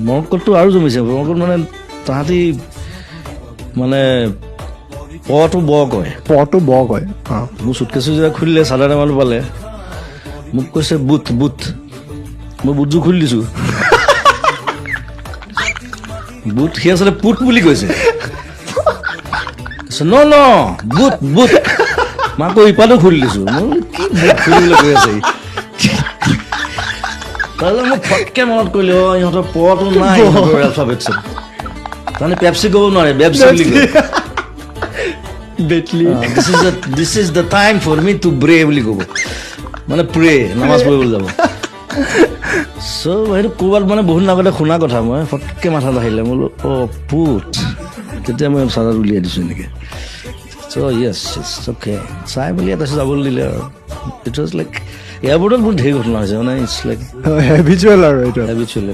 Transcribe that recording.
মৰক্কোতটো আৰু জমিছে। মৰক্কোত মানে তাহাঁতি মানে পটো ব কয়। পটো ব কয়, অঁ। মোৰ চুটকেছো যেতিয়া খুলিলে, চাদৰ মানুহ পালে, মোক কৈছে বুট বুট। মই বুটযোৰ খুলি দিছোঁ। বুট, সি আচলতে পুট বুলি কৈছে। ন ন, বুট বুট। মই আকৌ ইপাতো খুলি দিছোঁ। মই বোলো, কি বুট খুলিবলৈ কৈ আছে ই? তাৰপিছত মোক ফটকে মনত কৰিলে, অ, ইহঁতৰ পটো নাই ইহঁতৰ এলফাবেটছত। তাৰমানে পেপচি ক'ব নোৱাৰে, বেপচি বুলি কয়। বেটলি। "This is the time for me to pray" বুলি ক'ব, মানে প্ৰে, নামাজ পঢ়িবলৈ যাব। চ' সেইটো ক'ৰবাত মানে বহুত দিন আগতে শুনা কথা, মই ফটকে মাথাত আহিলে। মই বোলো, অ' পুট। তেতিয়া মই চাদাত উলিয়াই দিছোঁ এনেকৈ। চ' য়েছ, it's okay. চাই মেলি তাৰপিছত যাবলৈ দিলে আৰু it was like, এয়াৰপৰ্টত বহুত ধেৰ ঘটনা হৈছে, মানে it's like habitual আৰু এইটো। হেবিচুৱেল।